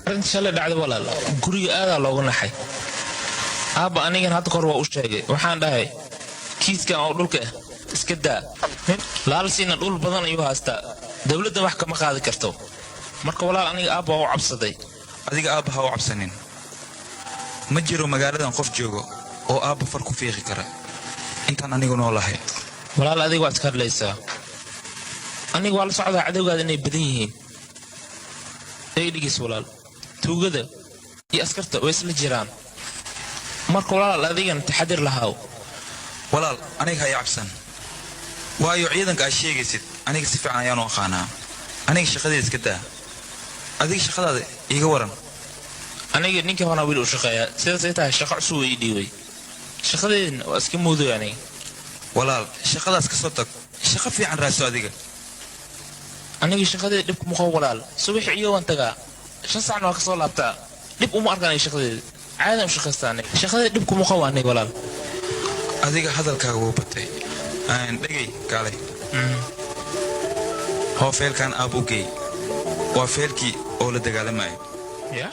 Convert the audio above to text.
Arrinta shalay dhacda, walaal, guriga aadaa looga naxay. Aabba anigan hadda kahor waa u sheegay. Waxaan dhahay, kiiskan oo dhulka ah iska daa. Laalsiina dhul badan ayuu haystaa, dowladdan wax kama qaadi karto. Marka walaal, aniga aabba waa u cabsaday. Adiga aabba ha u cabsanin. Ma jiro magaaladan qof joogo oo aabba far ku fiiqi kara intaan anigu noolahay. Walaal, adiga waad iska hadlaysaa. Aniga waa la socdaa cadowgaada inay badan yihiin. Ee dhigis walaal, tuugada iyo askarta way isla jiraan. Marka walaal, adigan taxadir lahaaw. Walaal, aniga ha i cabsan, waayo ciidanka aad sheegaysid aniga si fiican ayaan u aqaanaa. Aniga shaqadeeda iska daa, adiga shaqadaada iiga waran. Aniga ninkii horaa wiil u shaqeeyaa. Sidaas ay tahay, shaqo cusub way ii dhiibay. Shaqadeedna waa iska moodoy aniga. Walaal, shaqadaas ka soo tag, shaqo fiican raadso adiga. Aniga shaqadeeda dhib kuma qabo, walaal. Subaxi iyo waan tagaa, 5 saacna waa kasoo laabtaa. Dhib uma arkaan aniga shaqadeeda, caadaan u shaqaystaa. Aniga shaqadeeda dhib kuma qabo aniga, walaal. Adiga hadalkaaga wuu batay. Dhegay, kaalay. Hoo, feelkan aab u geey. Waa feelkii oo la dagaalamayo. Ya.